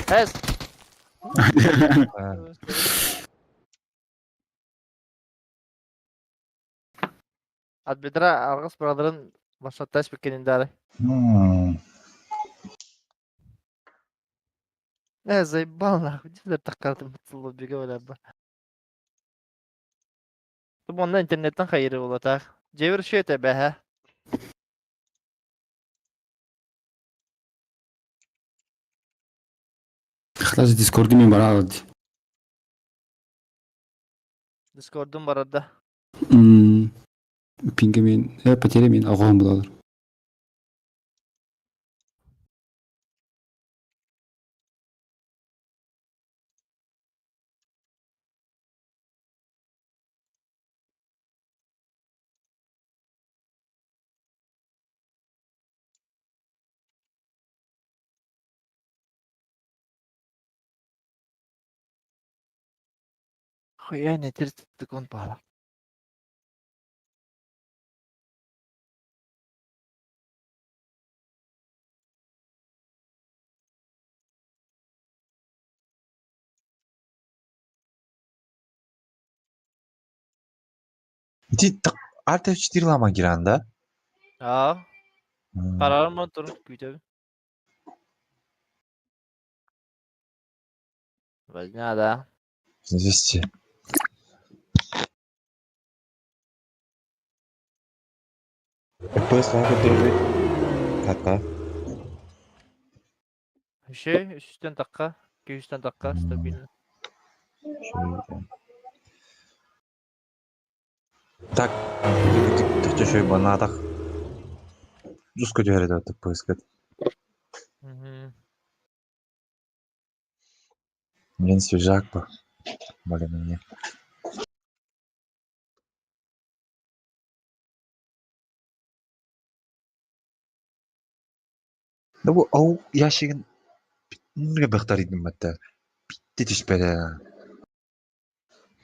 Эс! От бедра аргыс быраларын маршруттааш биккениндаары. Э, заебал нахуй, дилер таккартым лоббига бөлөббө. Тум онно интернеттен хайыры болотаах. Жебир шөтө бэһэ. Хатас дискорду мен бара алды. Дискордум барарда. Пинге мен, потеря мен ағуым булалар. Хуя не 30 секунд баала. Ити Alt F4 лама киран да? Аа. Карарым турун күүтөбүн. Возня да. Здесь. FPS лайк өтөрбүт. Такка. Еще үстен такка, үстен такка стабильно. Так, төчөй банатах. Жуско түһэрэ FPS-кет. Мен свежак по. Более-менее. Да бу ау ящигин нге бахтаридым батта. Битти түспэдэ.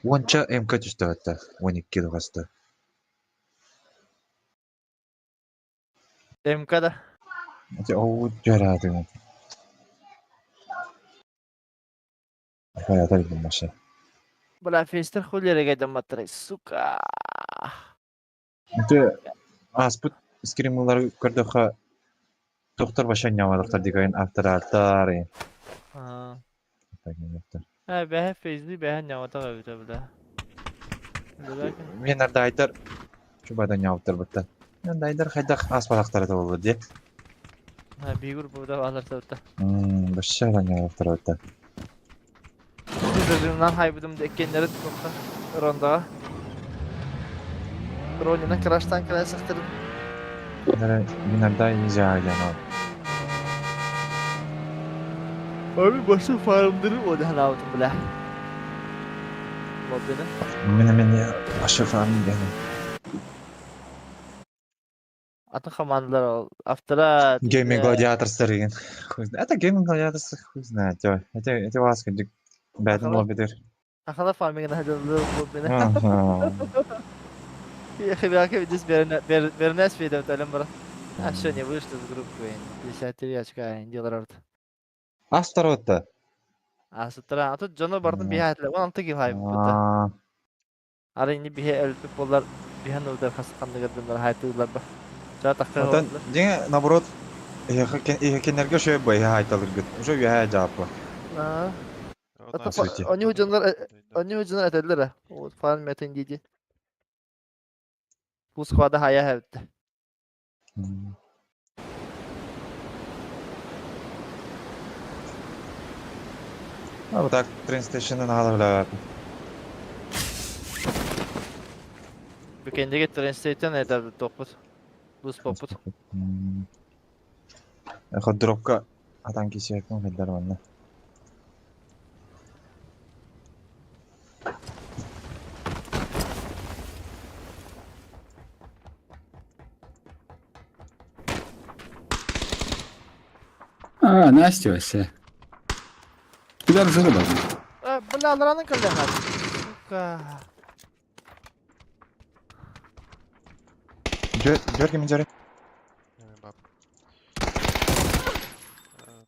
Уонча МК түстэ батта. 12 дугаста. МК да. Ити ау түһэрээтигин. Хаятар идим баша. Бля, фестер хули гайдамматтарай, сука. Ити ааспыт скримылары көрдөххө доктор баша ньамадахтар дикайын автор Аа. Э, бэһэ фейзли бэһэ ньаматах эбитэ бля. Мен ардайдар чубада ньауттар бытта. Ардайдар хайдах ааспатахтара буолла дии. Бигур буда алар сабытта. Башша да ньауттар бытта. Режимнан хайбыдым деккеннери тутуққа рондаға. Ронина краштан красақтырып. Мен ардай нельзя Abi başı farmdırı o da halawtım бля. Лоббини. Мен мен башы фарм деген. Атын командалар ол. Автора Гейминг гладиаторстар деген. Хуй знает. Это гейминг гладиаторстар хуй знает. Это это вас кендик бәдін лоббидер. Ахала фарминг хадылы лоббини. Я хибяки здесь бернес видео талем бра. А все, не вышли из группы. 53 очка, делар. Ас второй-то. А с утра, а тут Джону бардым биһэ этилэр. 16 кил хайбыта. Ары ини биһэ өлбүт буоллар биһэн удар хасханныгырдыннар хайтыылар ба. Ча тахтар Отон дьиҥэ наоборот иһэкиннэргэ шөй бу иһэ хайталыргыт. Уже үөһэ дьааппа. Они дьоннор они дьоннор этэллэр вот фан метин диди. Бу склада хая хэбитте. А вот так train station'ын аала билээбэппин. Бүкендиги train station это топпут. Бус поппут. Эхо дропка атан кисиэккин хайдар манна. А, Настя вообще. Куда разрыва? Бля, аларанын кэллэхэр. Сука. Дөргө мен жары.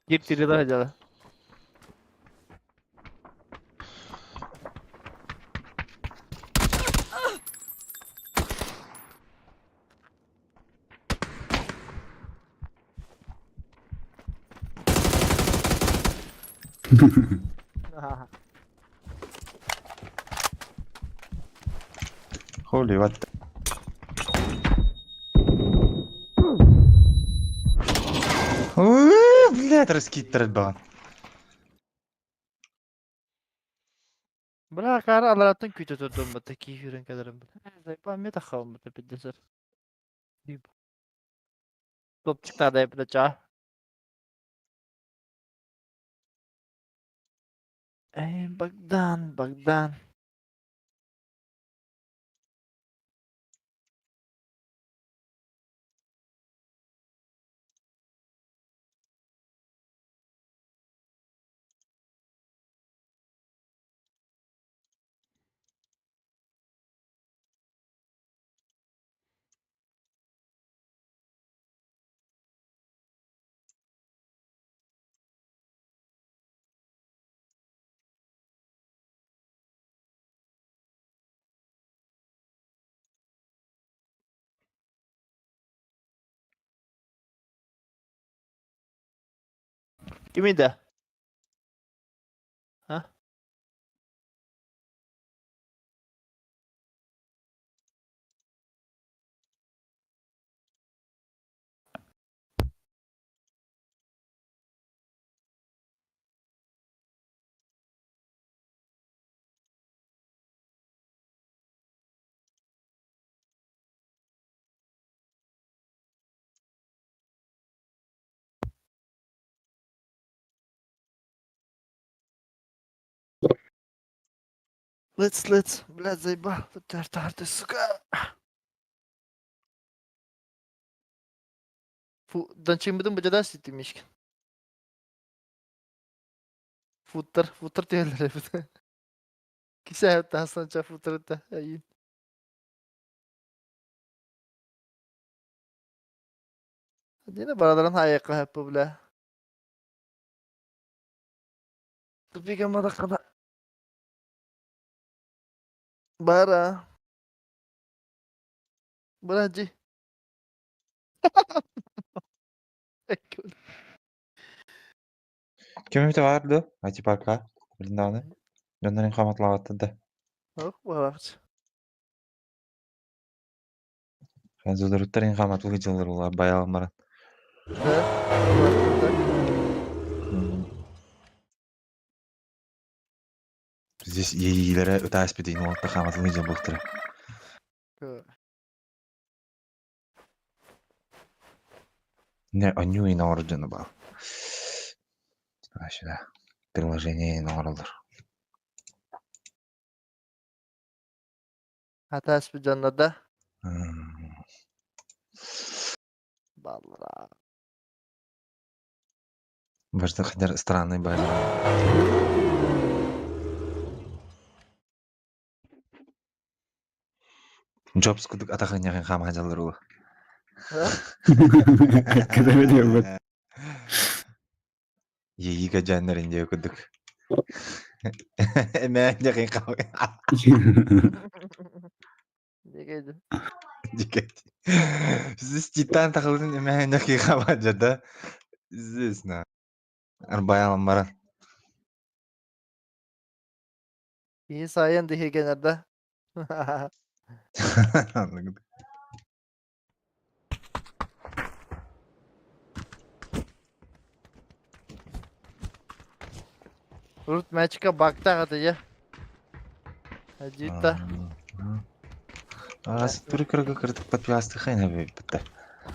Кип тирилер дела. Holy what the... Блядь, раскиттер баҕан. Бля, кара алараттан күүтэ турдум бата кии хүрэн кэлэрим. Зайпа мета хаалым бата пиддесер. Топчуктаада эппитэ Эй, Богдан, Богдан. Give me the. Huh? Let's, let's, блядь, заебал. Тут ты, сука. Фу, данчимбытын быдьада ситимишкин. Футтар, футтар түһэллэр эбит. Кисэ таһсанча футтарыта айын. Дина бараларын хайыкка хэппи бля. Тупика мадаккана. Бара. Браджи. Ким эмитэ баар дуо? IT парка билин даҕаны дьоннорун хаматлаабаттар да. Ох, баҕарабыт. Французларуттар хаматлыы дьыллар улар байаҕын баран. Да, Здесь иэйиилэрэ ытааспит уолаттар хааматылыы дьыл буолтара. Не, онньуу иин оҥорор дьону баар. Сюда. Приложение иин оҥороллор. Хатааспыт дьоннор да? Баллара. Бажда хотя странный баар. Джобс кудук атахынньаҕын хаама дьаллар ула. Кэтэбит Иэйиигэ дьааннарын диэ курдук. Эмээнньэҕин хаама. Дикэйди. Дикэйди. Здесь титан тахылын эмээнньэхи хаама да? Здесь на. Арбаялан баран. Киһи сайын диһигэнэр да. Урут мячика бактаах этэ дьэ. Дьиитта. Аа, тури кырга кырдык подвязка хайна битта.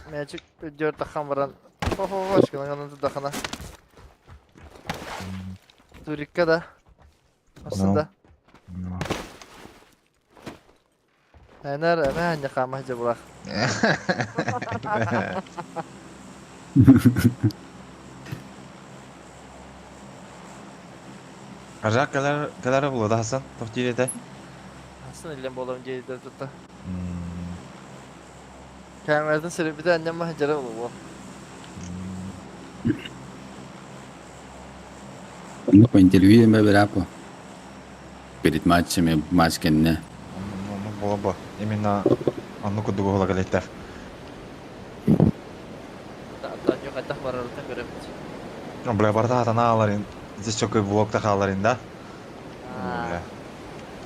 Мячик өддөр тахан баран. Хо-хо-хо, шкаланганын тудахана. Турикка да. Aslında. Ну. Энэр эмэ хаама дьабылах. Ажак кэлэр кэлэр булуда Хасан тохтиир этэ. Хасан илен буолам диэдэр тутта. Камератын сирбитэ анньамма сылдьара буолуо. Ну, по интервью эме берапо. Перед матчами, матч кэннэ. Оннук буола бо. Именно оннук курдук уһула кэлэттэр. Антонио хайдах барарыттан көрөбүт. Бля, барда атана аларын. Здесь такой блок хааларын да? Бля.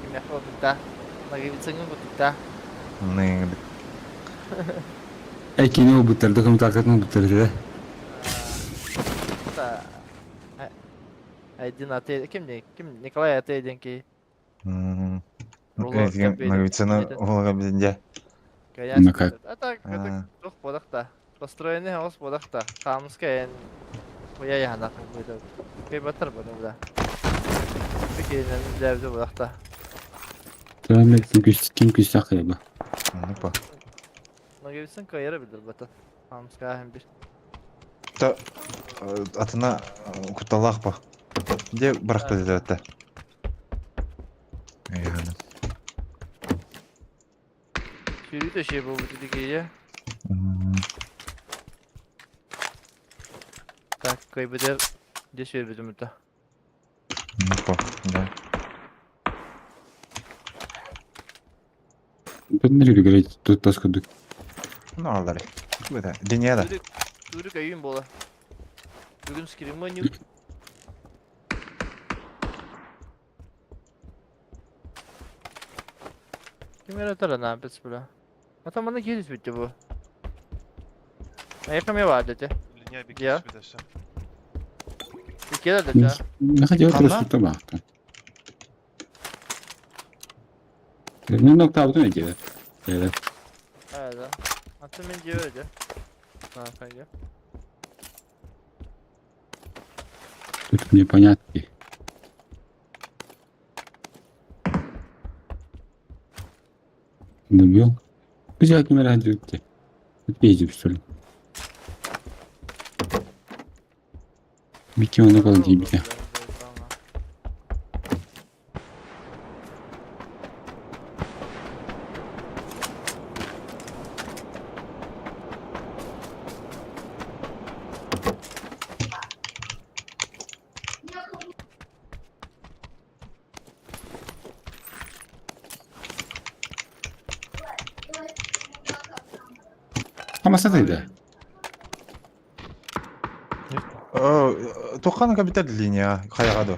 Кимиэхэ кутта? Ноговицыҥҥа кутта. Ны Эй, кини ылбыттар, документалкатын ылбыттар этэ. Айдин Ате ким не? Ким Николай Ате диэн киһи. Ноговицыны улага бизинде. Ну как? А так, это туох буолах да. Построенный хаос буолах да. Хаамыска эн уя яханах быйда. Кыйбаттар буолар да. Бикинен үлээбитэ буолах да. Ким күс ким күстэх кыйба. Ну по. Ноговицын кыайара билэр бата. Хаамыска аһын бир. Та атына кутталаах по. Де бырахта дедетте. Яны. Сүүрүүтэ шиэ буолбут итигиэ. Так, кыайбытыгар дьэ сүөрбүтүм это. Ну по, да. Тут тут тас курдук. Ну аллары. Это линия да. Түрүк өйүн буола. Бүгүн скримы нюк. Ким эрэ тарана бес бля. А там аны киирис бүттэ бу. А я баар дете. Линия Я? бекитиш бит өссө. Иккиэлэр дете. Не хотел Ханна? просто табахта. Не ноктабытын эдиэлэр. Эдэ. Да. Аты мен жебе де. А, хайя. Тут непонятки. Добил. Взять номер один. Тут что ли? Бики он около дебите. Хамасатыйда. Туххана капитал линия хайагаду.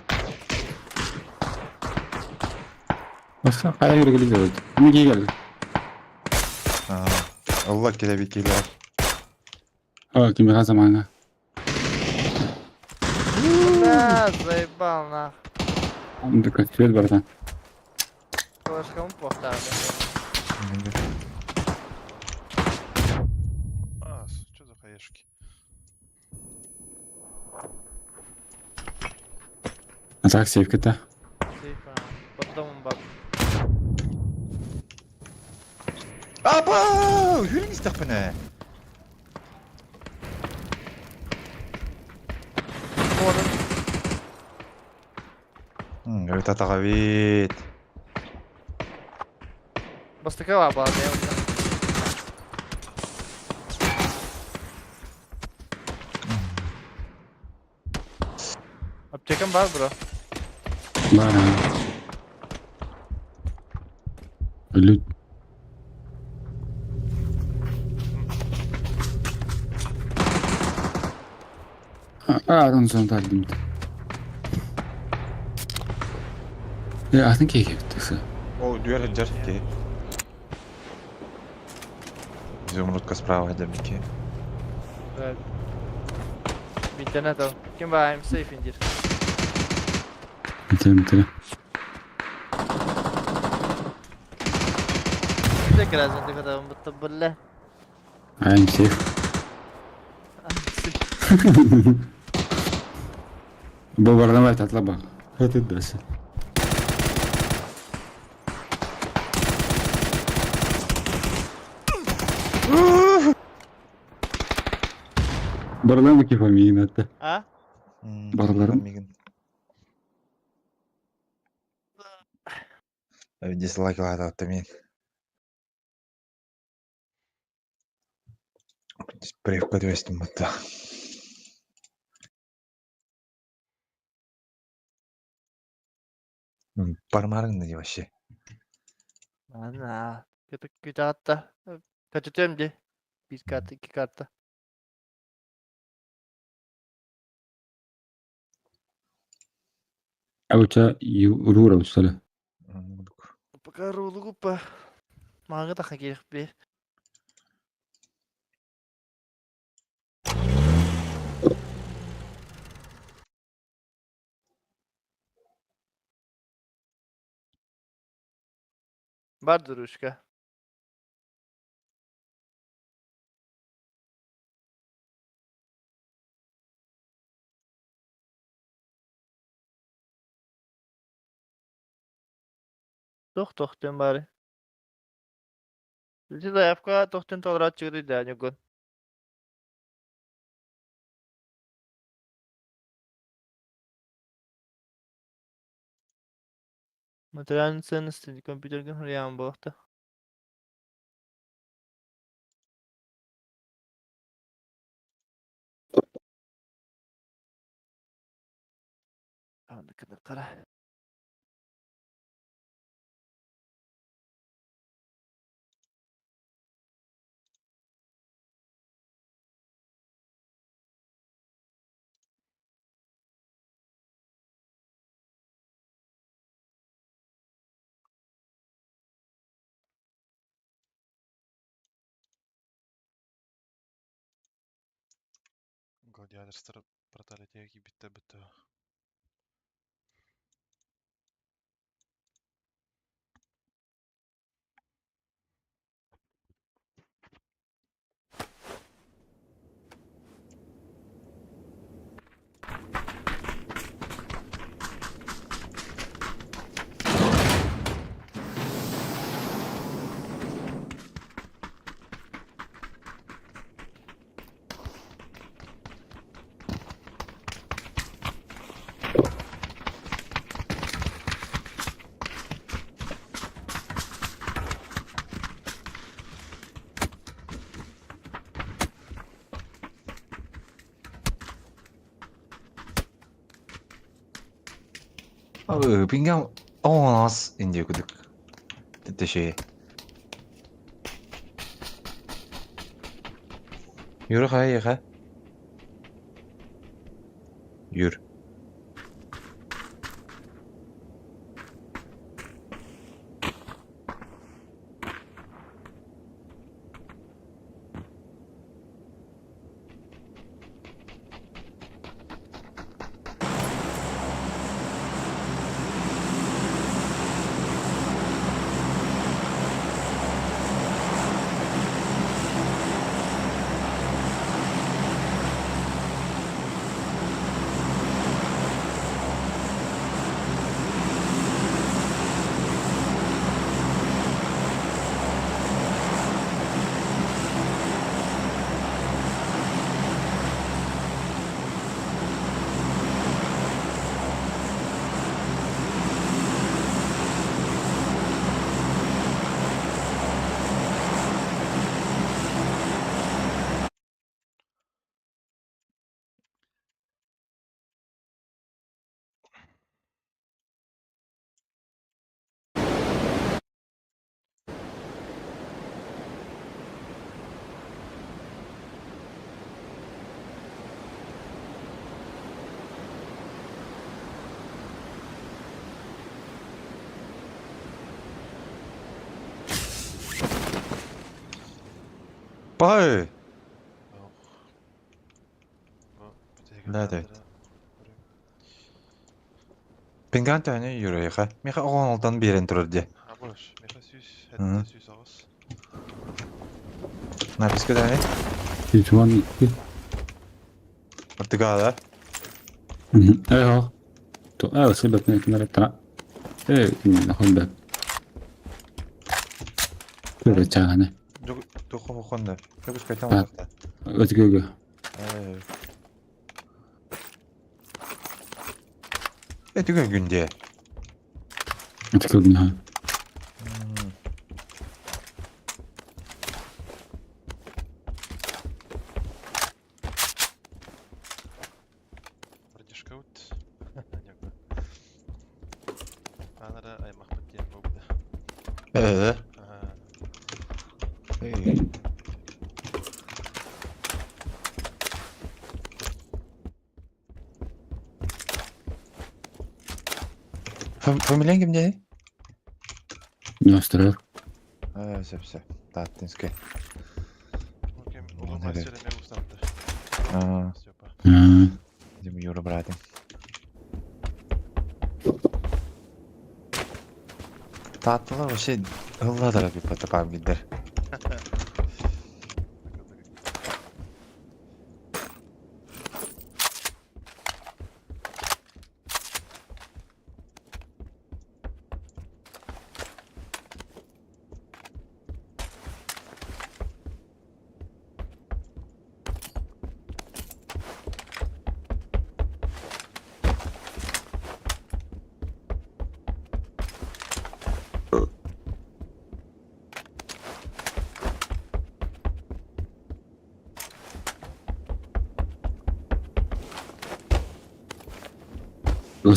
Баса кая киргили делать. Неге келди? Алла келеби келер. А, кимге заманга. Да, заебал нах. Анда свет братан. Флешкам похтар. А, что за хаешки? А так сейф-то. Сейф, под домом баб. Апа! Хүрэн истэх бэнэ. Ой татаҕабит. Бастакы баба, Аптекам бар, бро. Бар. Лют. А, он сон тардым. Я атын кейкеп тысы. О, дверь держите. Изумрудка справа, дэмики. Интернет ал. Ким бар, I'm safe индир. Битер битер. Битер разын дыхата бутта булла. I'm safe. I'm safe. Бу бардан татла ба. Хатыт дасы. Бардан кифа миин атта. А? Барыларым. Мигин. Дизлайк лаатабытта мин. Привка түбэстим бутта. Бармарың да вообще. Ана. Kötü kötü hatta. Kaçıtıyorum di. Bir kartta iki kartta. А у тебя Рура, что ли? Пока рулу Маҥа таха киирихпи. Бар дурушка. Туох тохтуом баарый? Ити заявка тохтун толорооччугутуй да Ньургун? Материальные ценности компьютерга суруйаҕын буолуохта. Хара. Гладиаторстар проталетия киирбиттэр бытта. Пингам оонас индия кудук. Тэши. Юр хайыха. Юр. Бай. Да, да. Пинган төһөнү юрайха. Миха оҕон биэрэн турар дии. Абыш, миха сүүс, сэттэ сүүс аҕыс. Написка даҕаны. 112. Артыгаада. Э, то, э, себеп не Э, нахуй бэп. Көрө чааны. Туху хонда. Көбүс кайтан олохта. Өтгөгө. Э, түгө күнде. Өтгөгүн ха. Братишка вот. Анара аймахпыт диэн буолбута. Э. Фамилияң ким диэний? Ностров. Э, сөп сөп. Тааттинскай. Ким улуу мастер эмиэ устапты. Аа, Степа. Дим Юра братым. Таатталар вообще ылладара биппата памгидер.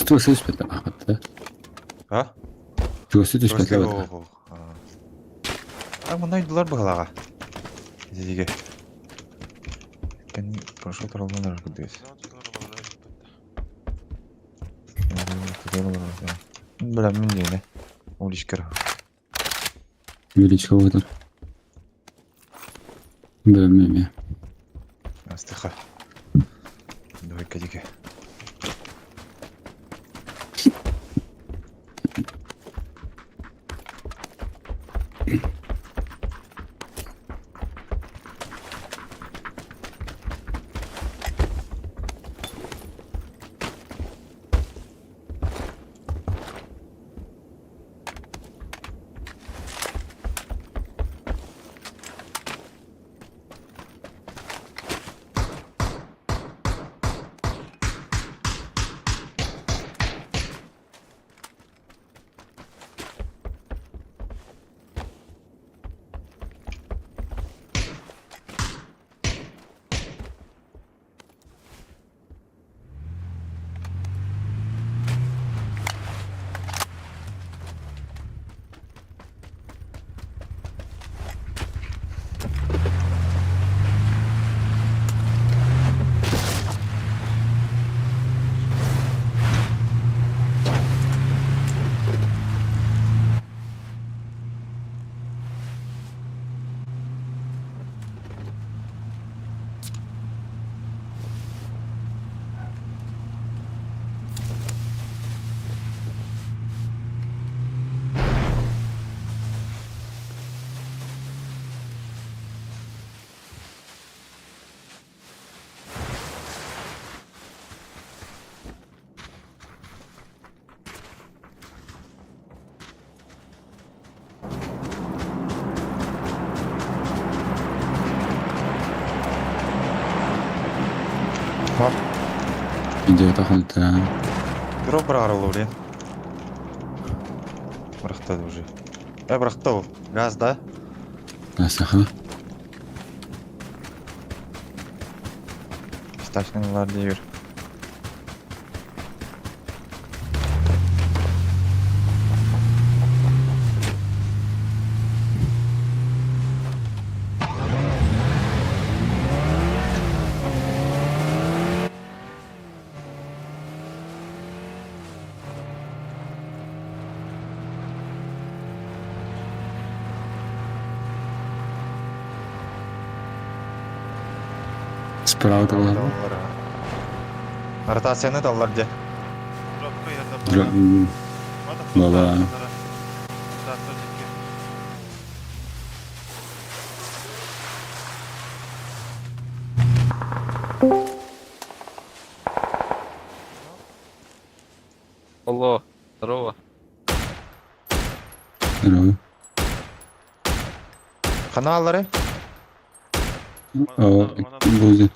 Чугастыы сыспыта баахпыт А? Чугастыы түспэтэ бата. А мындай дылар быһылаҕа. Дидиге. Кэн прошел тураллан кудуес. Бля, мин диэне. Уличкер. Величко отыр. Билмейм. Астыха. Двойка дике. Бар. Идиота холта. Дроп бырағар блин. Бырахтады уже. Э, бырахты ол. Газ, да? Асаха. Стачныйлар дейбір. Справа талар. Ротацияны таллар де. Дропка yerda Дроп. Бала. Алло, здорово. Здорово. Каналлары? О, будет.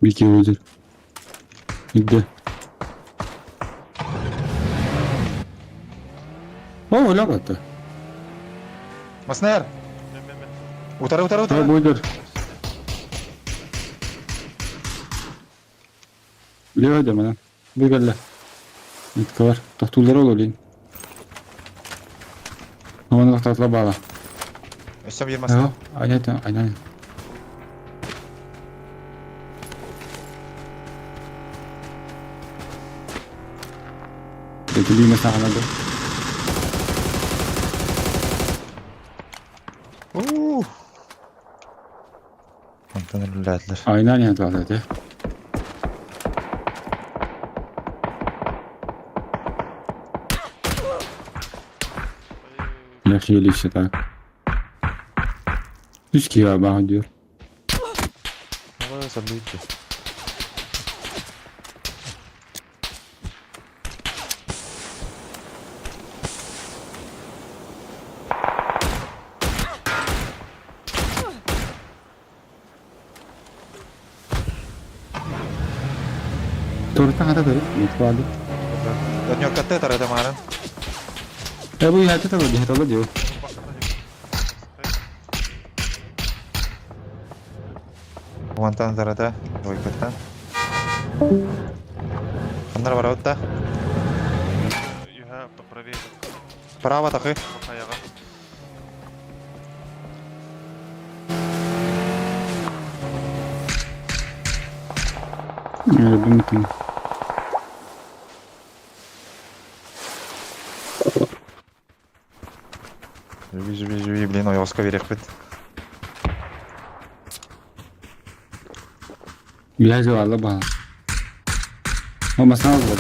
Вики будет. Где? О, ляга-то. Маснер! Утары, утары, Да, утары! будет. Лево демона. Выгодно. Это товар. Тохтулар ол олин. Он Тохтотла баала. Өссө биир массыына. Айна айна. Бекилиме саҕалады. Уу. Онтон үлэлээтилэр. Айна не туалеты. Лехилище так. Үс киһи баар диyor. Ой, сабыйды. Торта хата тары, мутвады. Ньоккатты тарата маарын. Э бу яты талы, дихе талы диyor. Уонтан тарата, двойкаттан. Ханнар барабыт да? Юха правее. Право тахы. Хаяга. Думаю, Живи, живи, живи, блин, ойоҕоско биэриэхпит. Бля, алла баҕа. О, масана алды.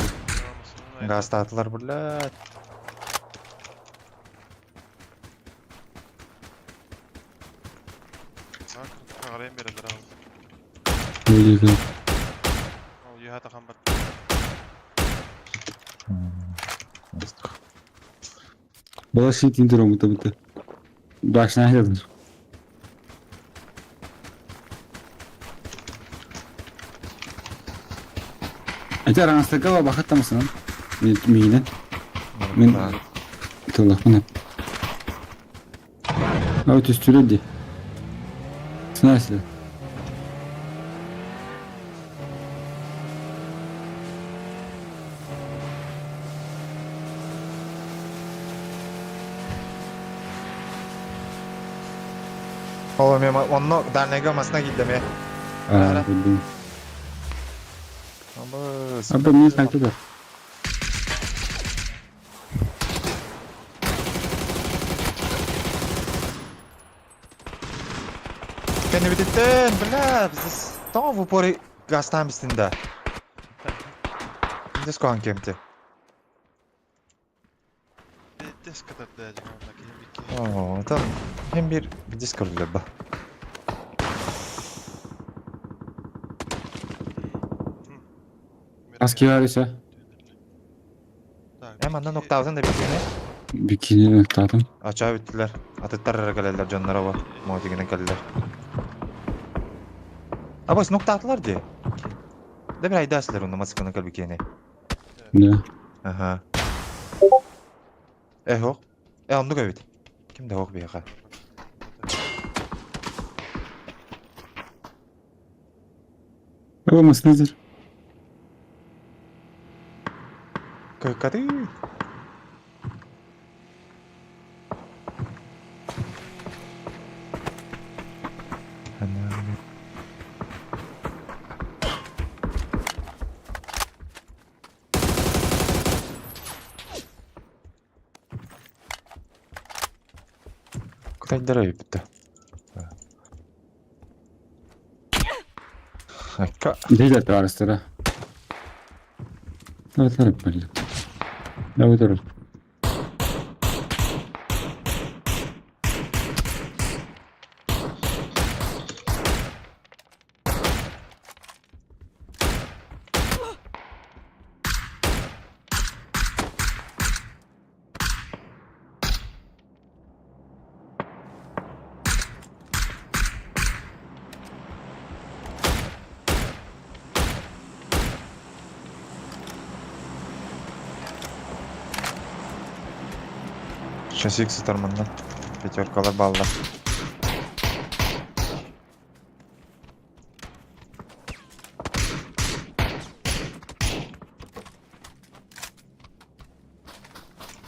Гаастаатылар, блядь. Хагарайын берелер ал. Öyle Ол юха тахан бар. Бала шит интером бутта бутта. Башна хедер. Эти аранстыка бахат тамасынан. Миинен. Мен тыллахпын. Ау түстүрөдди. Снасли. Ол мен онно дальнайга масына киирдим ээ. Аа, билдим. Абы Абы мен сайтыда. Кэннибититтэн, бля, биз тоҕо в упоре газтаан бистин да. Диско кемте. Диск катарда Оо, там hem bir диск көрдүлэр ба. Аски бар ise. Эм анна ноктаабытын да бикини. Бикини ноктаатым. Ачаа бүттүлэр. Атыттар эрэ кэлэллэр дьонноро бу. Мотигинэн кэллэр. Абас ноктаатылар дии. Да бир айдаасылар онно масканы кэл бикини. Да. Аха. Э хоқ. Э оннук эбит. Ким да хоқ биһиэхэ. Абы масназыр. Кыкаты. Кытайдара бүттэ. Айка. Дедер тарыстыра. Давай блин. Давай тарып. Сейчас икс сытар манна. Пятеркалар балла.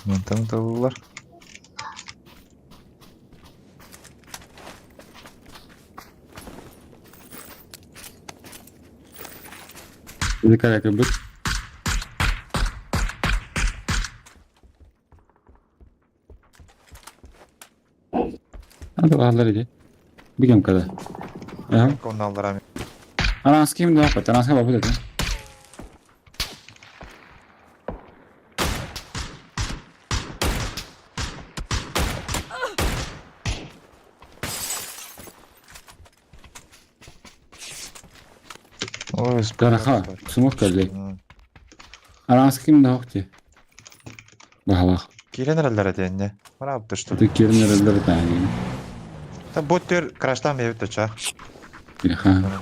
Мантан табылар. Или как быть? Hadi bakalım idi. Bir gün kadar. Ya. Онно алларам. Анаска ким да пат, анаска бабы dedi. Ой, Гараха, смок келди. Анаска ким да хокти. Бахалах. Киирэн эрэллэр этиэннэ. Мара что ли? Ты кирин эрэллэр таани. Та бу төр краштан бэйбит точа. Ха.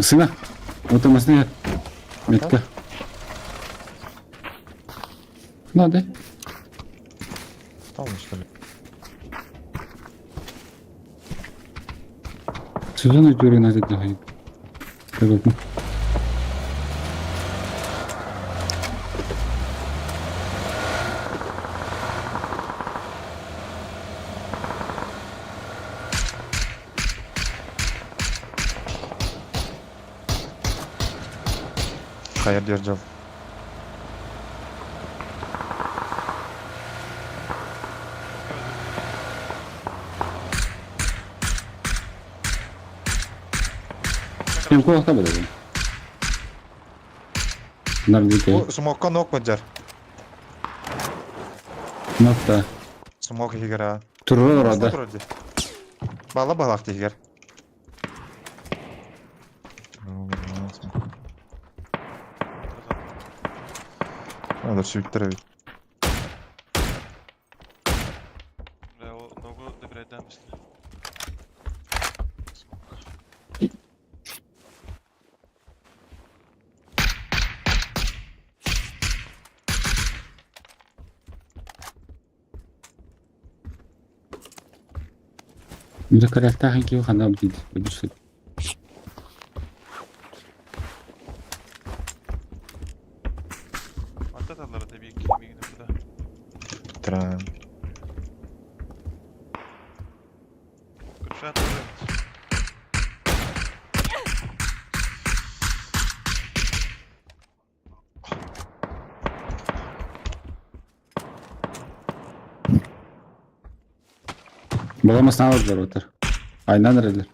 Сына. Вот там сына. Метка. Надо. Стал что ли? Сезон өтөрү назад дахай. Как Хайыр держал. Кем кулакта болады. Нар дите. О, смокка нок мыджар. Нокта. Смок игра. Турра орада. Бала балак дигер. Надо сүйттір Бля, ол ногу добирайдан мисли. Смокка. Миракарактахан кио хана бит. Бүсэт. Манта таллара да бик кимигин burada. Тран. Kürşat evet. Баламасына алып отыр. Айнан релер.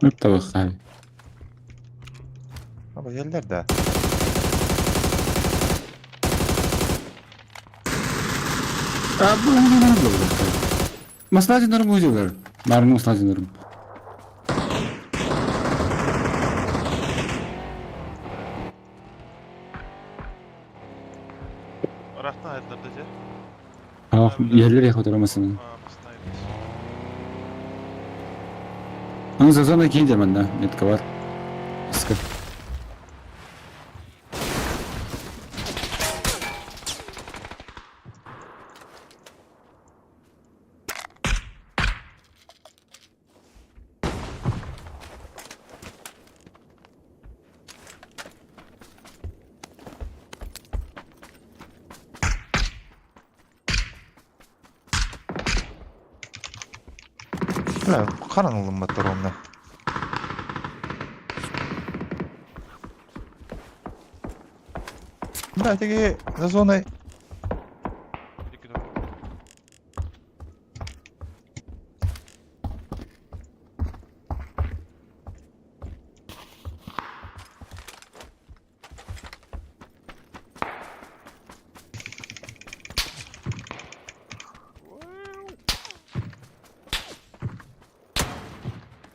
Өп табақ қай. Аба елдер да. Маслази норм үзелер. Барның маслази норм. Орахтан айдылар да же. Ах, ерлер яқы отырамасын. Aa, masına ayırmış. Аны зазона кейін де мында, метка бар. Иска. Бля, қаран ұлым баттар онда. Бля, теге за зоной. Bir iki doğru.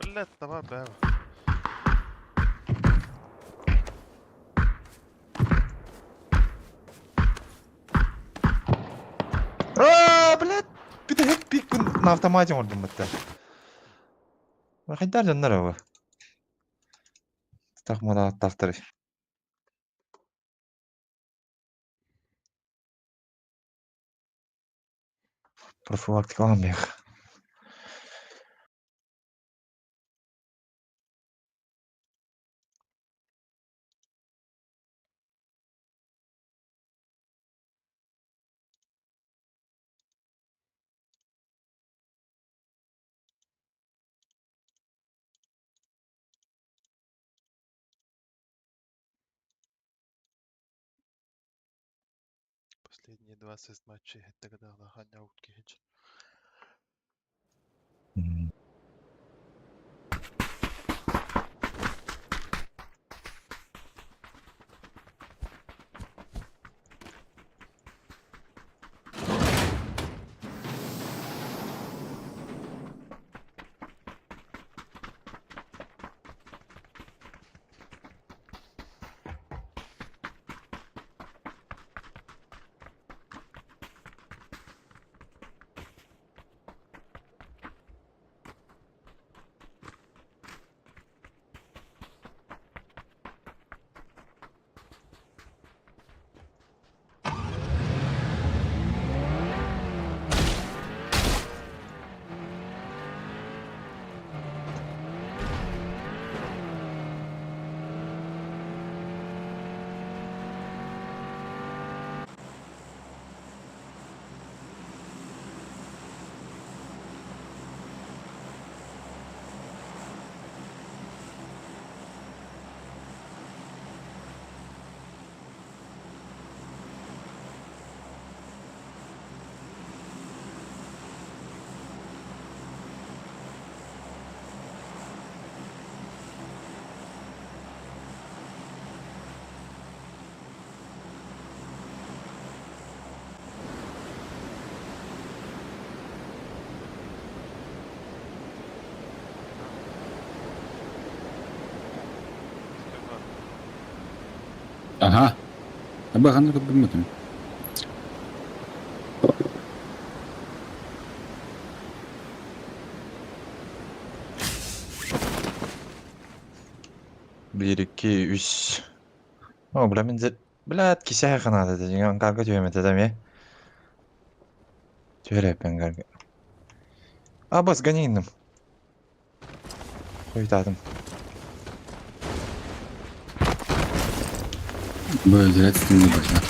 Блядь, давай, бля. А, блядь, bir de hep bir gün на автомате ордым бітті. Хайдар жандар ава. Тахмада аттақтыр. Профилактикаланбайық. Последние 20 матчей тогда ханя киһич. Аха. Аба ханна көрбүммүтүм. Биир, икки, үс. О, бля, мин Блядь, кисэһэ ханаата дьиҥэ ангарга түһүөм этэ да эмиэ. Түһэр эбиппин ангарга. Абас, гони инним. Хойутаатым. Бөлдүрэ түстүм башына.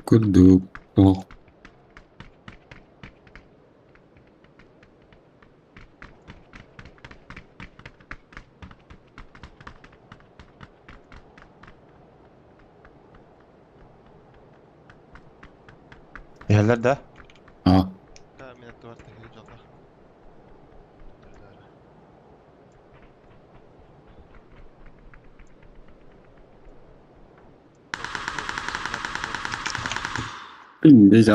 Курдук туох Иһэллэр да? Аа. Да, мен туар тэһиги дьоллор. Билбэт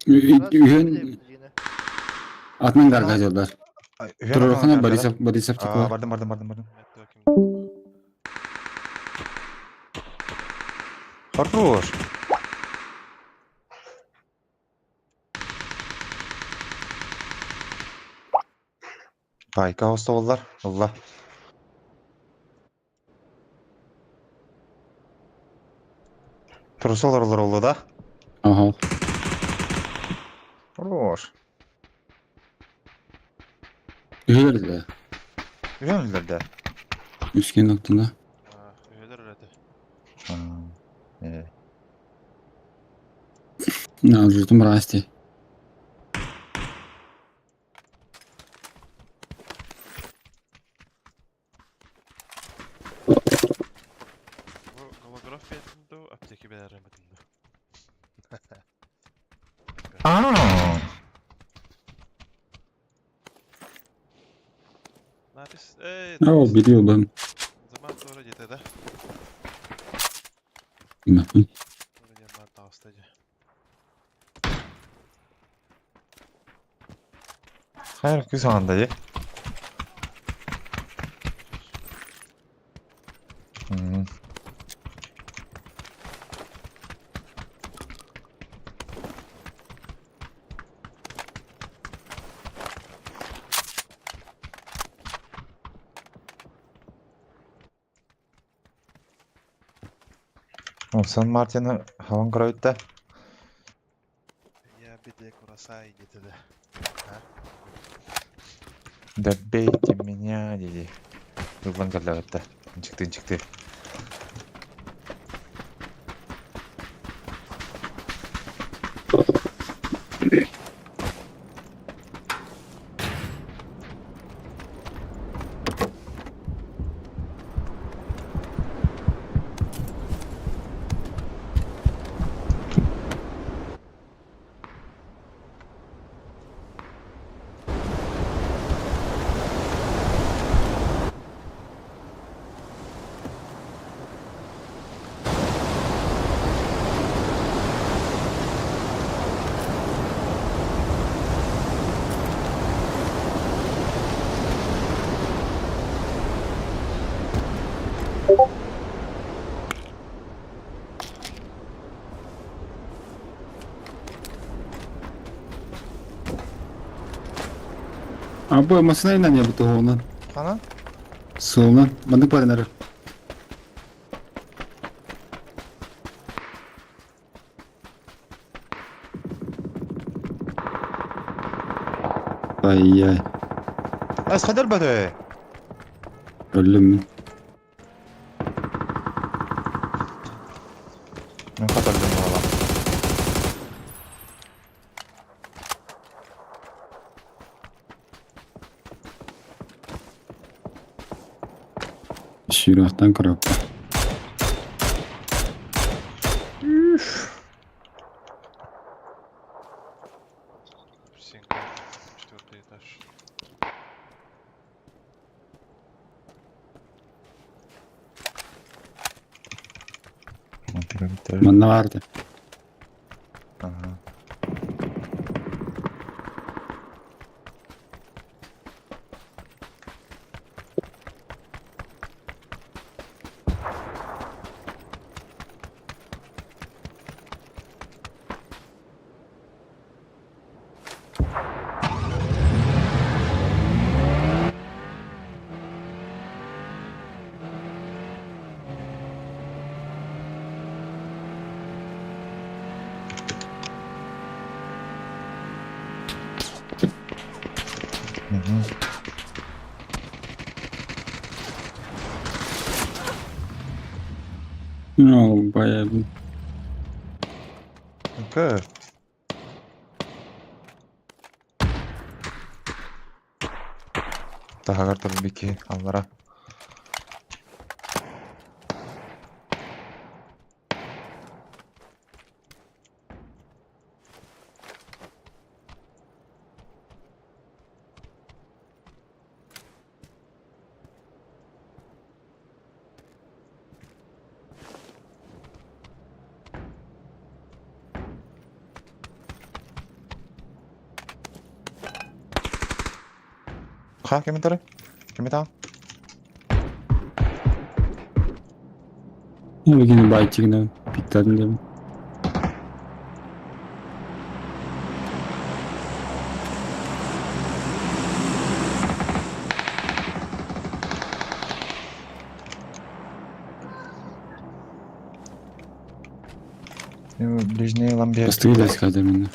Үһүн атынан гарга дьоллар. Туророхуна Борисов Борисов Аа, бардым, бардым, бардым, бардым. Хорош. Пайка остоллар, ылла. Туруса олороллор оллу да? Ага. Хорош. Үһүлэр да. Үһүлэр да. Үскен оттуна. Үһүлэр үлэтэ. Э. На, расти. Голограф бэйэтин дуу, аптеки бэлэрэмэтин дуу. Аа. Надпись, эй, Оо, билиэ Заман туора диэтэ да? Мапын. Туора диэн баар таҕыста дьэ. Хайыр күс анда дии. М. Сан Мартины хаван көрөйттэ. Я беде курасай диэтэ да. Добейте меня, диди. Ыллан кэллэҕиттэ. Дьикти дьикти. Абы массыына не бутуһуонан. Ханан? Суолунан. Маннык баран эрэр. Ай-яй. Эсхадер бөтө. Өллүм мин. Мин хатырдым буола. Сүүрүөхтэн коробка. Синка. Четвертый этаж. Манна баарда. Ага. Мгм. Ну, баягы. Окей. Таһыгар турбики аллара. Ха, кими турар? Кими таҕын? Бүгүн байтигинен питтадым деп. Ближний ламбе. Бастыгы да мен.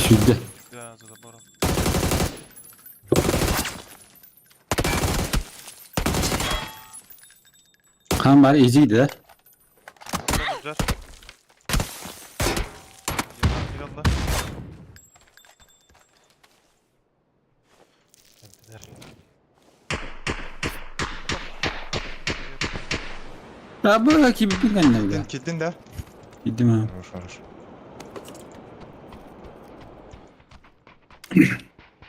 Сүүрдэ. Да, за забором. Хаан бар изийди да? Güzel. Bir anda. Geldiler. А bu кибиппин кэннэ. Киттин да? Киттим ha. Хорош, хорош.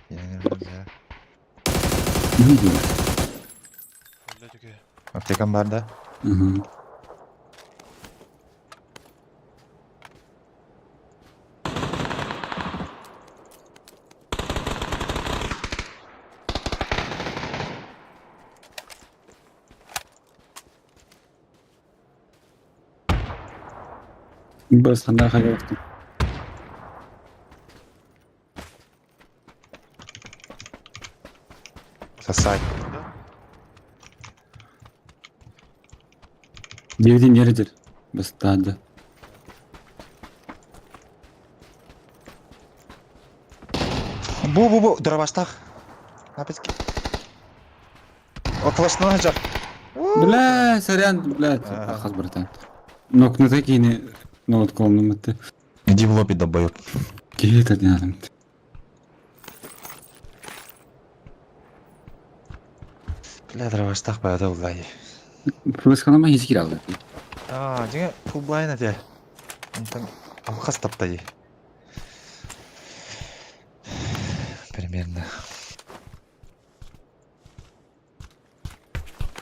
Я Аптекам бар да? Угу. Бас ханаа хайгуулсан. Сосать. Дивдин нердер. Бастады. Бу бу бу дробаштах. Написки. Отлашнан жар. Бля, сорян, блядь, хас братан. Нокнута кини ноут комнаты. Иди в лобби, долбоёб. Киһи координатом. Бля, дроваштах баяда улай. Флешканама хис киралды. Аа, дьиҥэ фулблайн этэ. Онтон алхас тапта дии. Примерно.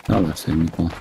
Алар сен Никола.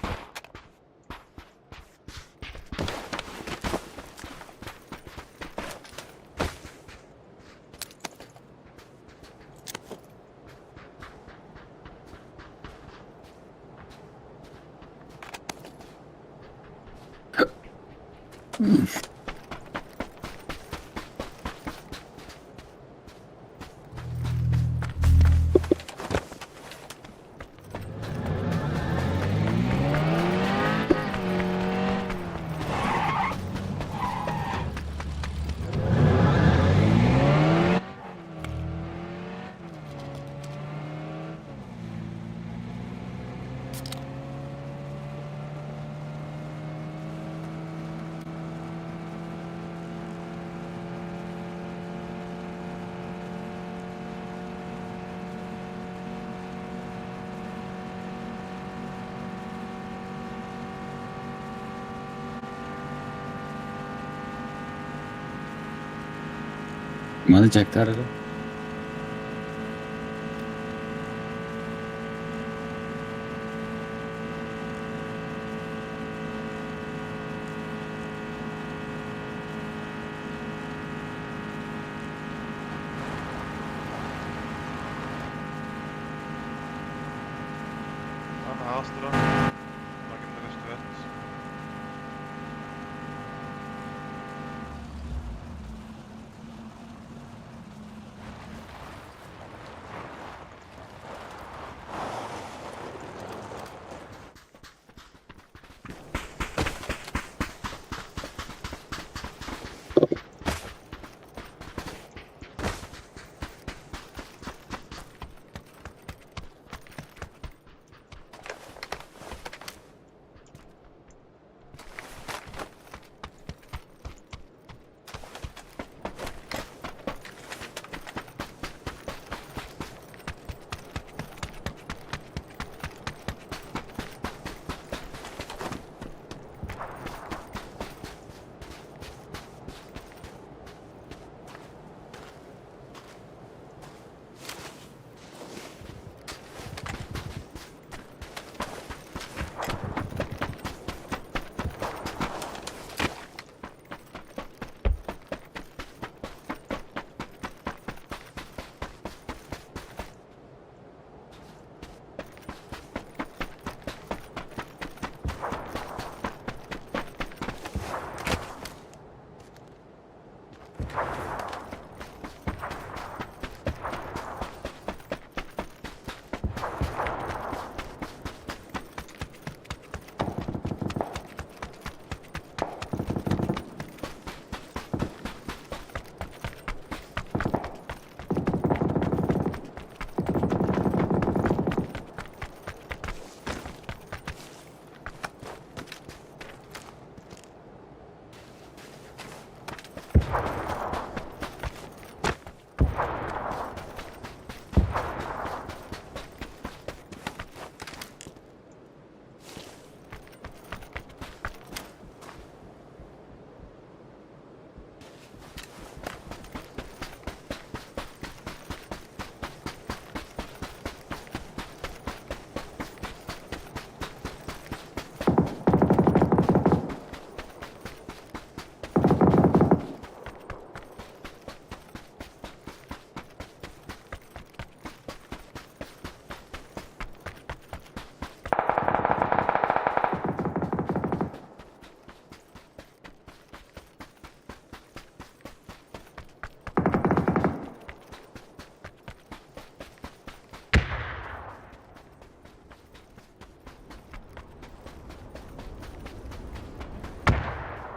Маны жактар. Аны аҕас туран. Магим да көстүбэт.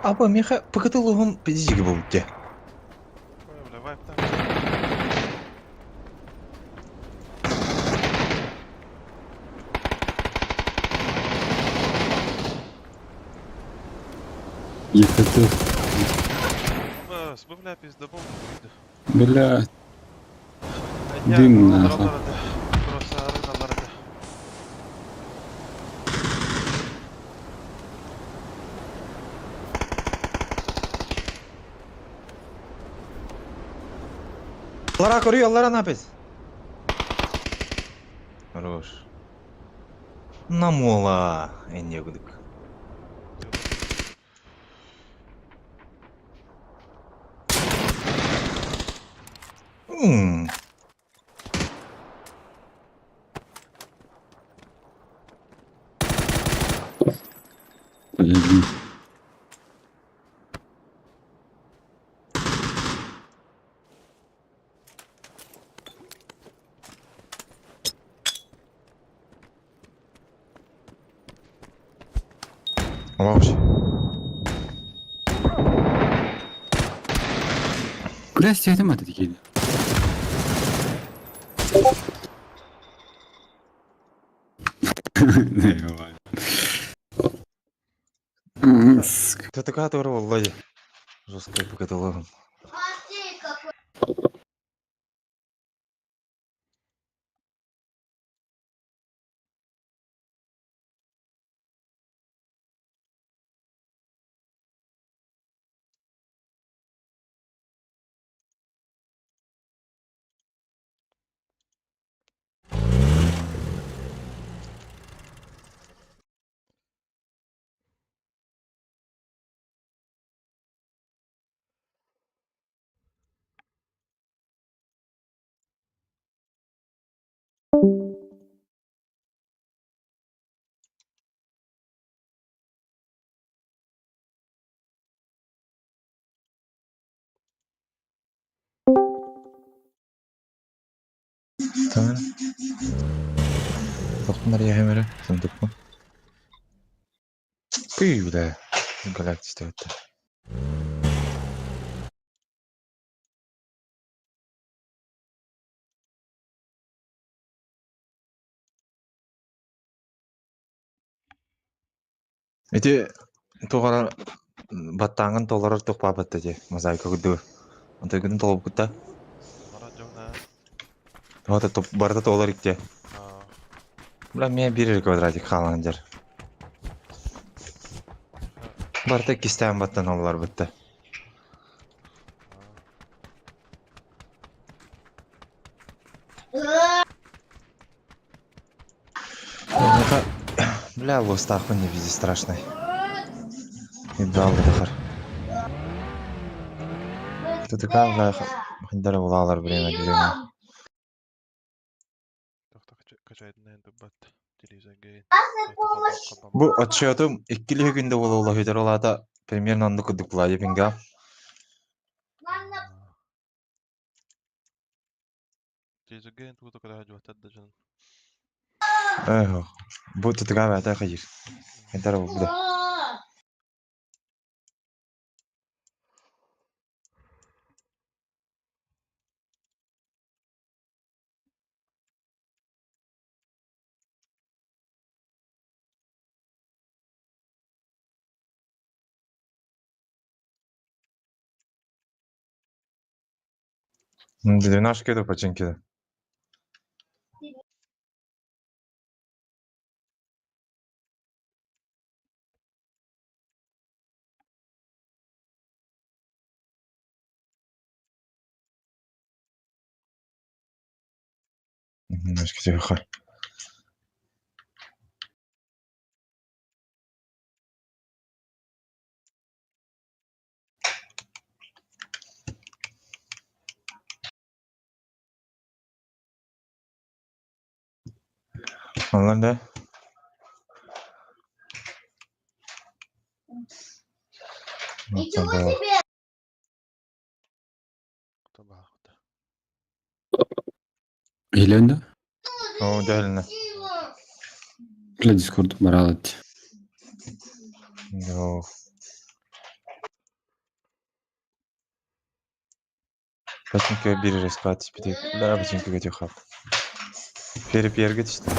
Апа, миэхэ ПКТ-луһум пиздиги буолбут дии. Ой, бля, вайптан. Ехать. Бас, бу бля пиздобол куйду. Бля, дым нахуй. Просто арыналар этэ. Аллара көрүй, аллара напис. Хорош. Намола. Энне кудук. М. Подожди. Вообще. Бля, сиэтим аты киирдэ. Ты такая тура Володя. Жестко по каталогам. Tamam. Тохтунар яхемере, сундукпун. Пүй, бля. Галактика это. Ити тугара баттааҥын толорор туох баабат дии мозаика курдук. Онтон толорбуккут да? Баран дьоҥно Барыта барыта толор икки. Бля, миэ биир эрэ квадратик хаалан дьэр. Барыта иккистээн баттаналлар бытта. Бля, лостаахпын не вези страшный. Идеал дыхар. Тутука бля, хандара булаалар время время. Бу отчетум иккили күндө буола хүтэр ол аата примерно оннук курдук булаа пинга. Ээ, бу тутука бээтэ хайыр. Хандара булбута. Двенашки до починки. Немножко тихо. Онлайн, да? Ничего себе! Иһилэн да? О, идеально. Бля, Дискорд бараалат. Йоо. Починка биир респат түспүтэ. Да, починка көтүөх Перепьерге түстэ.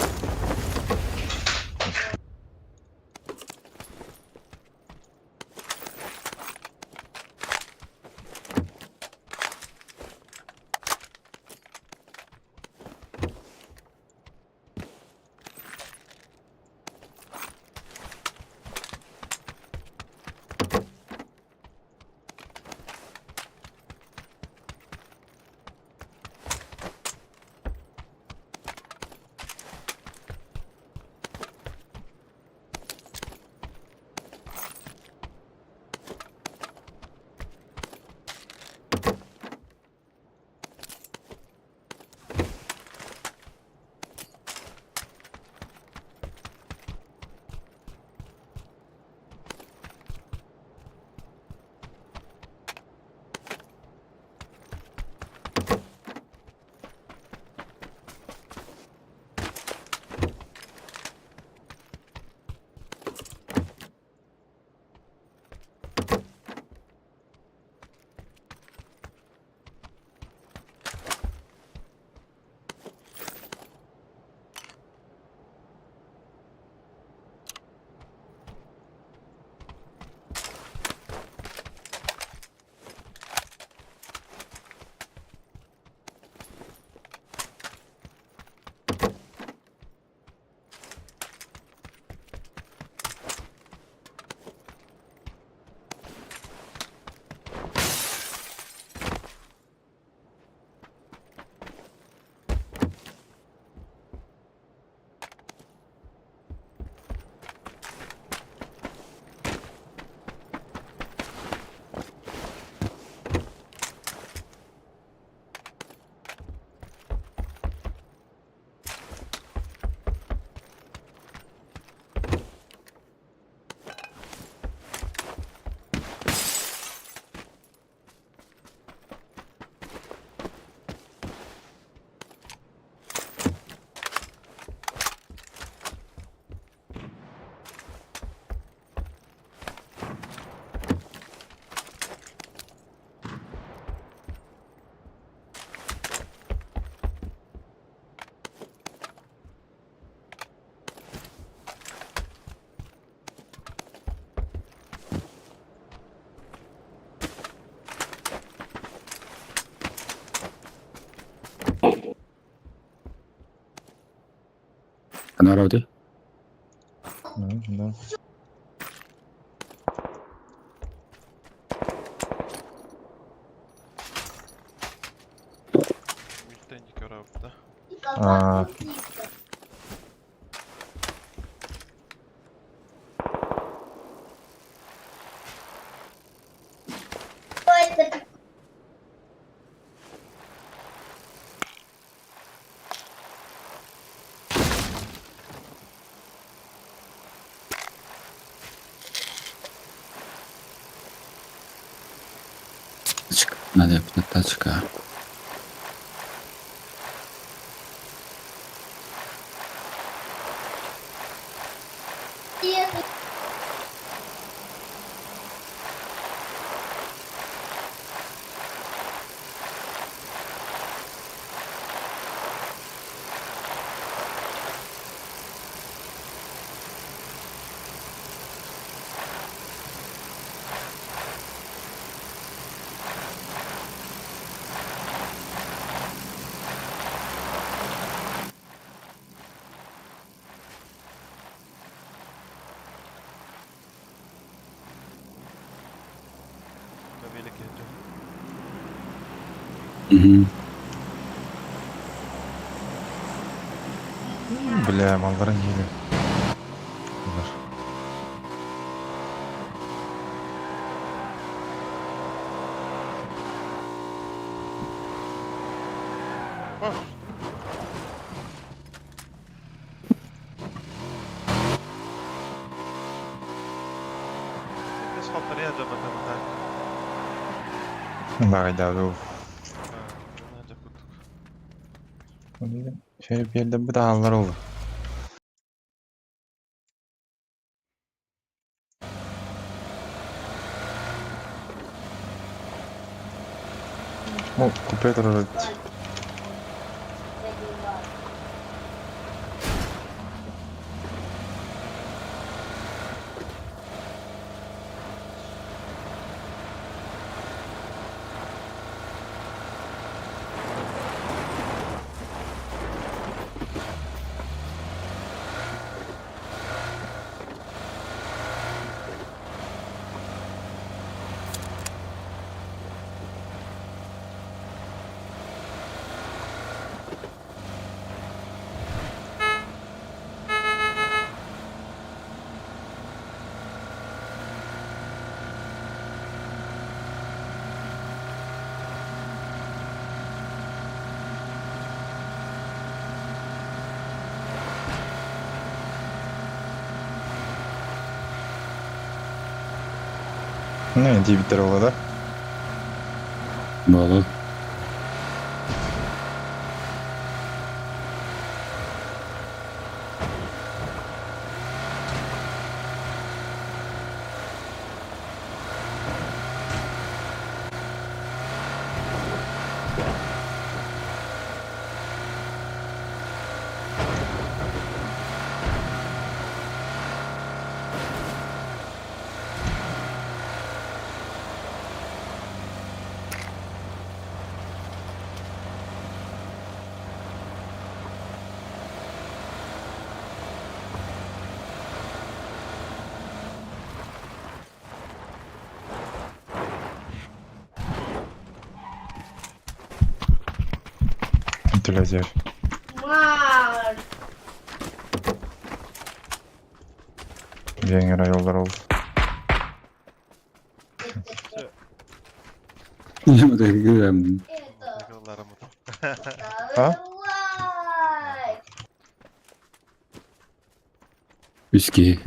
Народы. Ну, да. Милтенник арабыта. А. Тачка. Надо тачка. Угу. Бля, малларын иһили. Булар. Баҕайдаабы. Şey bir yerden bir daha allar oldu. Ну, купе турар Не, диэбиттэр буолла да? Буолуо. Түлэзер. Диэҥ эрэ yollar oldu. А? Үс киһи.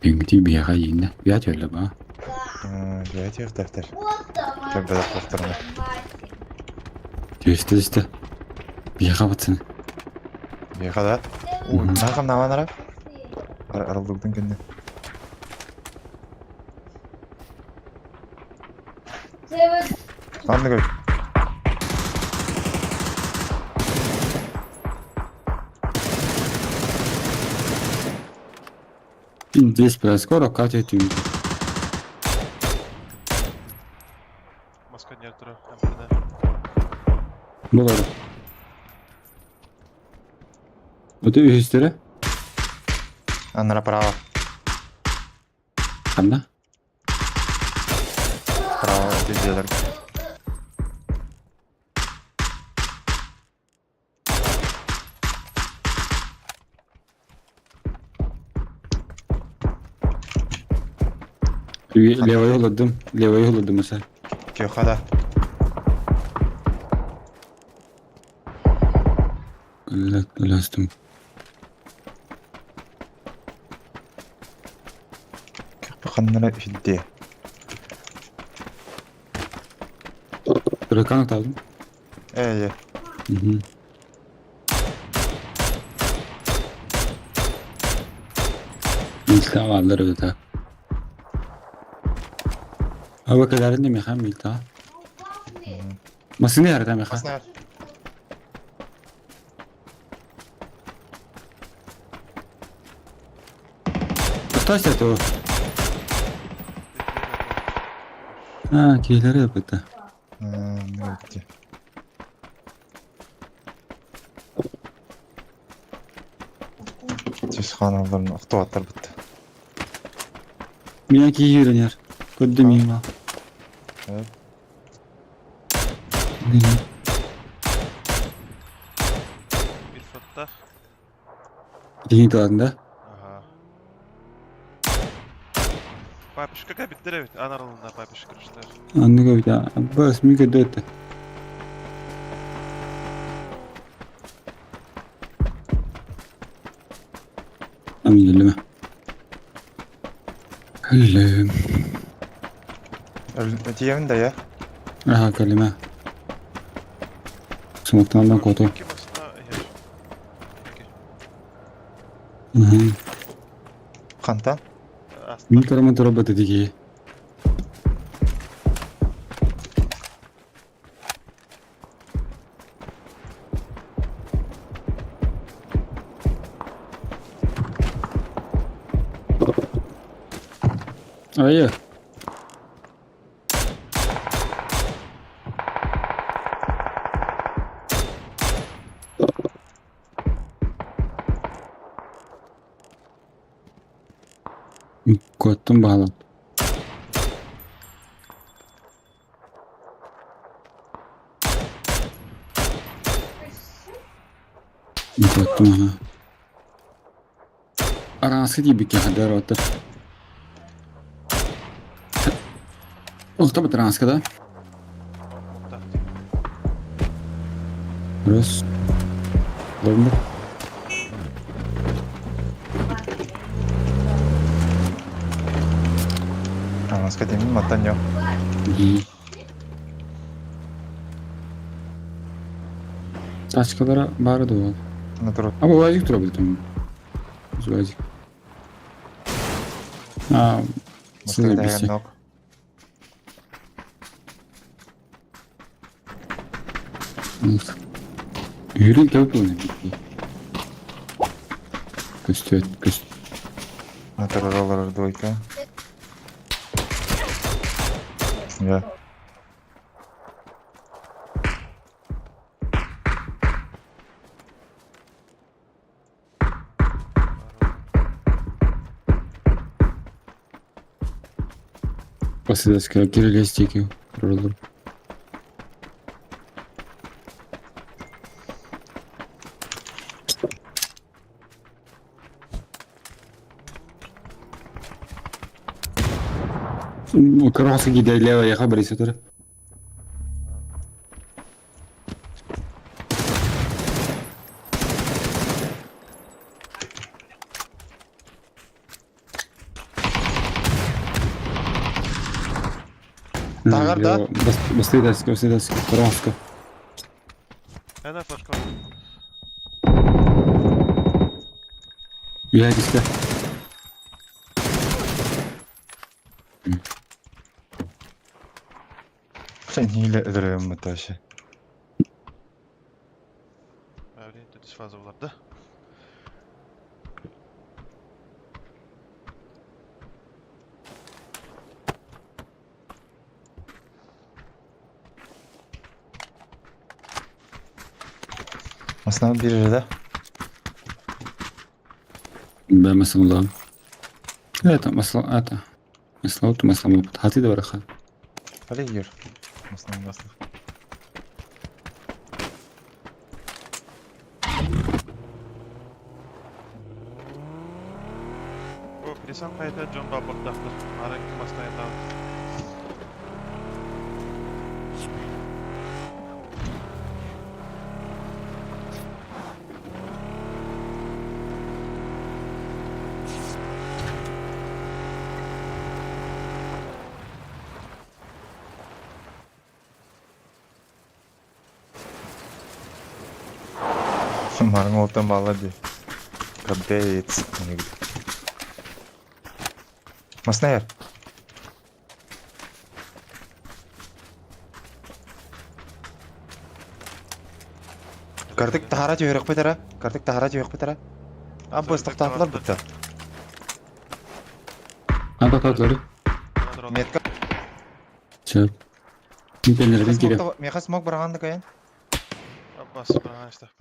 Үҥкүтүй биһиэхэ ииннэ. Биһиэхэ төллө баа. Биһиэхэ тиэхтээхтэр. Кэлбэтэх буолтарына. Түстэ түстэ. Биһиэхэ пацаны. Биһиэхэ да? Наахам нааман ара. Арыллыбытын кэннэ. Ханнык Здесь скоро Катя тюнь. Маска не турар. Булар. Өтө үһүстэрэ. Анара право. Ханна? Право дьиэлэр. Левая олордум. Левая олордум mesela. Көхө да. Өлөстүм. Көхө ханнара үһүдде. Ракан аталым. Ээ. Мгм. Милта varlar öyle. Hava kadarını mekan milta. Masını yarada mekan. Баснар. Кто это? А, кейлери yapıttı. Үһүдде. Түс ханаларын охтуаттар бытты. Меня кейлер. Көддüm има. Evet. Bir fattah. Дигин талында. Ага. Папишка кабиттер эбит. Анарылында папишка кырыштар. Анныга бит. Бас ми көддөт. Амин элеме. Элем. Тиемин да я. Аха калима. Смоктан кото. Iki masına yer. Мгм. Хантан. Aslında Мин караман робот диги. Айы. Коттум бағалан. Коттум ага. Арансы дибики хадар отыр. Олта бит да? так. Раз. Ломбер. Анаска тиемин маттан yok. Тачкалара бары да ол. Натур. А бывает тура билдим. Зуазик. А, Маска бisi. yok. Yürü кәп оны. Көстөт, көст. Натур роллер двойка. Я. Посыдаска кирилестики. Роллер. Красный гиде лево, я хабрис это. Тагар, да? Бастыдаска, бастыдаска, краска. Hemen flash var. Я диске. Sen hile ödürüyorum bu taşı. Verdiğin düz fazla bulardı. Основном биир да? Да, масло. Это масло, это. Масло, то масло, хаты да бараха. Хали юр. Основном масло. Бу Присан хайта дьон бабыктахтыр. Арак мастайда. Марың олтан бала ди. Капец. Маснайыр. Картык тахара түһөрөх бетара. Картык тахара түһөрөх бетара. А бу тоқтатылар бітті. А тоқтатылар. Метка. Чөп. Мипенерден кире. Меха смок барағанды кайын. Аббас, бараған истақ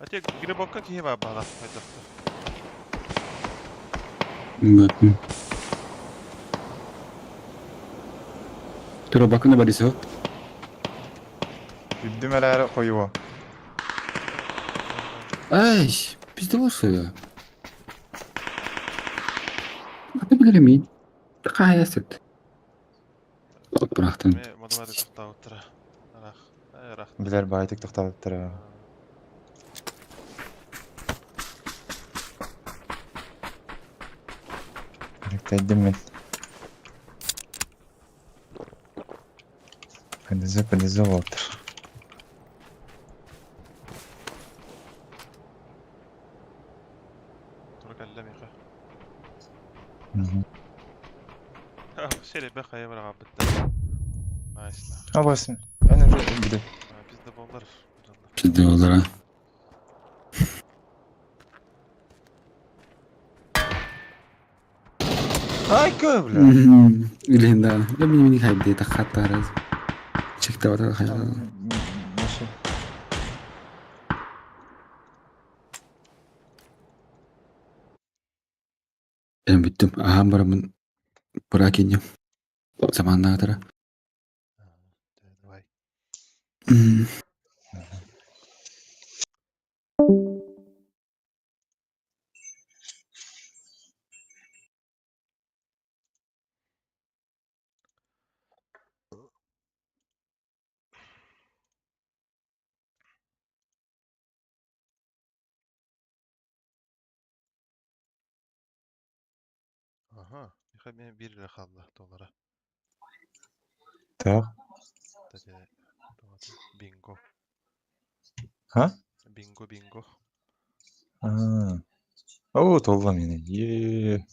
Ате грибокка киһи бар баҕа хайдахта. Бөтүн. Тура бакына барисо. Үддүм әләрі қойуы. Ай, пизде болсу. Аты билер мин. Кая сыт. Бырахтын. Ме модумар тоқтауттыра. Арах. Арах. Билер байтык тоқталып тұр. Тәйдім мен. ПДЗ, ПДЗ болып тұр. Тура кэллэ миэхэ. Мгм. Сири бэх хайа бараҕа бытта. Найс. А бас, әне уже біле. Пизде болар. Пизде болар. а. Ай, кö, бля. Үлен да. Да мен мени хайде та хаттар. Чекте бата хайда. Маша. Мен бүттүм. Ахам барамын. Быра кинем. Заманнагытара. Давай. Аха. Миэхэ мен биир эрэ хаалла доллара. Так. Тade бинго. Ха? Бинго, бинго. А. О, толла мені. Е.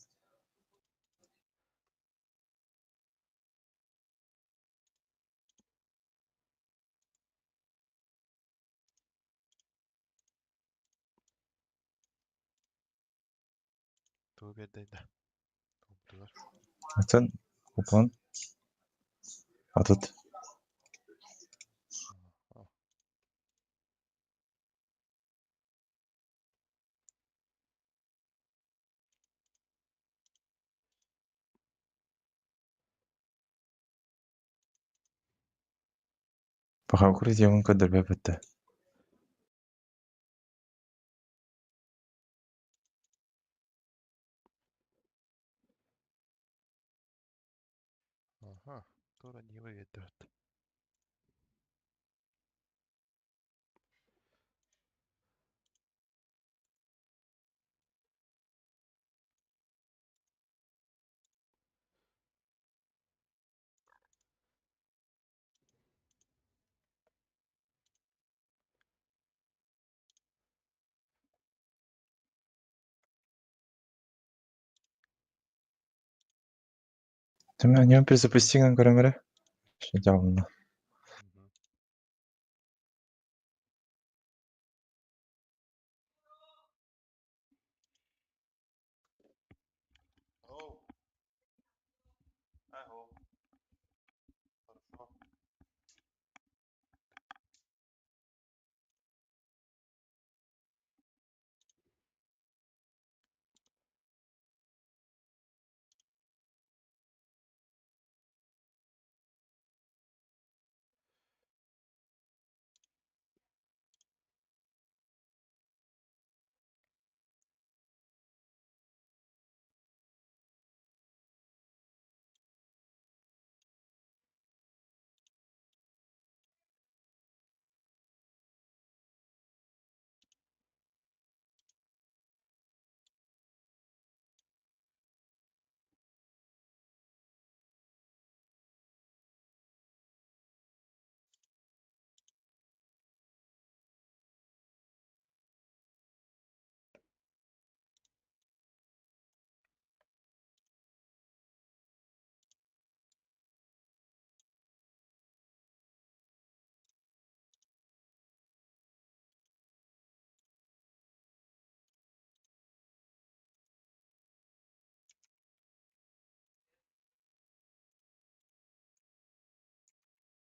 Туу биэрдэйдэ. Тугдулар. Атын купон. Атыт. Баха укрытие көдөрбө бітті. Аха. Тура нива биэрдэбит. Түмә, не перезапустиган көрөмөрө. Шедеврно.